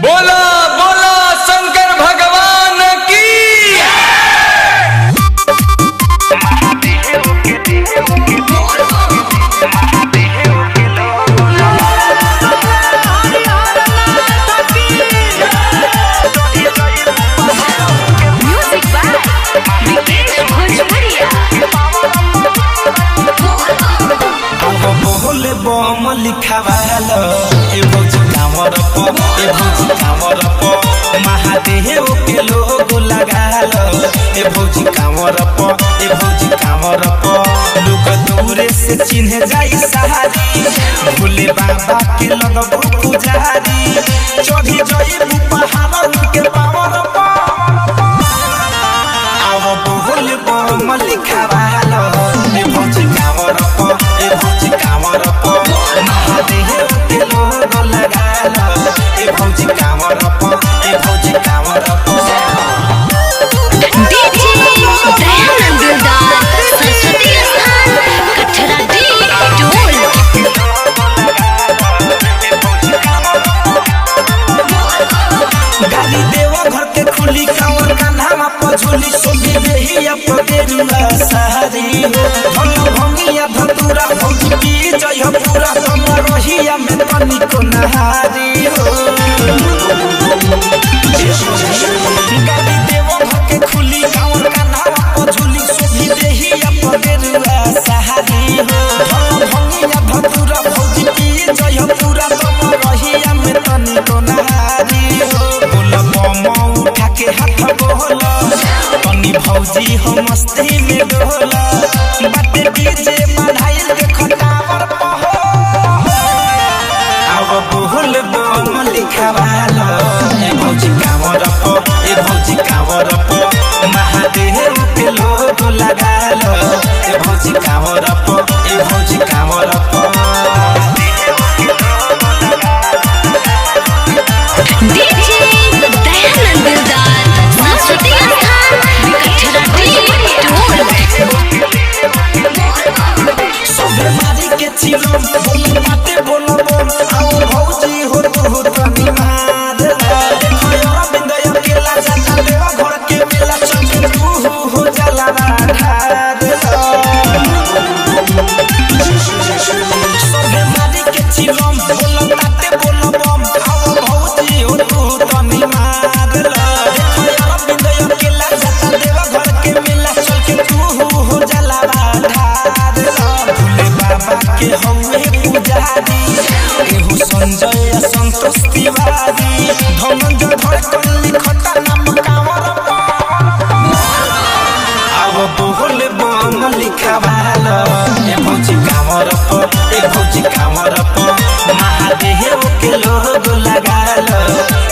बोला बोला शंकर भगवान की। Music by Vikesh Bhojpuria. अब बोले बम लिखावाल ए भौजी कांवर प, ए भौजी कांवर प, महादेव के लोग लगाल। ए भौजी कांवर प, ए भौजी कांवर प, लोग दूरे से चिन्ह जाई सहारी, भोले बाबा के लगबो पुजारी, चढ़ी जाई पहाड़ के पावर प। अब बोल बम लिखावाल ए भौजी कांवर प, ए भौजी कांवर प, महादेव के लोग लगाल। ए भौजी कांवर प, ए भौजी कांवर प। DJ Dayanand Dildar, Saraswati स्थान, कटरा डी टोल। गाली देव घर के खुली कांवर कान्हा पझुली, सोभी देहिया पगेरुआ सहारी हो, धन भंगिया धतुरा भौजी पी जय पूरा, तम रहिया में तनिको नहारी हो। गाली देव घर के खुली कांवर कान्हा पझुली, सोभी देहिया पगेरुआ सहारी हो, धन भंगिया धतुरा भौजी पी जय पूरा, तम रहिया में तनिको नहारी हो। बोल बम उठा के हाथ बोल, तनी भौजी हो मस्ती में डोल, बाटे डीजे बढ़ाइल देख टावर पहो। अब बोल बम लिखावाल ए भौजी कांवर प, ए भौजी कांवर प, महादेव के लोग लगाल। ए भौजी कांवर प, ए भौजी कांवर प। DJ Dayanand Dildar, Saraswati स्थान, कटरा डी टोल। सोभे मारी के चिलम बोल बाटे बोल बोल, आओ भौजी हो तू हो तनी मार, देखो अरविंद अकेला जाता देवा घर के मेला, चल तू हो जाला ठार। सोभे मारी के चिलम बोल बाटे बोल बम, आओ भौजी हो तू तनी मार, देखो अरविंद अकेला जाता देवा घर के मेला, चल के तू हो जाला ठार। भोले बाबा के हौवे पुजारी, एहू संजय आ संतोष तिवारी, धनंजय धड़कन लिखता नाम कांवर प। अब बोल बम लिखावाल ए भौजी कांवर प, ए भौजी कांवर प, महादेव के लोग लगाल।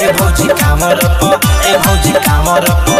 ए भौजी कांवर प, ए भौजी कांवर प।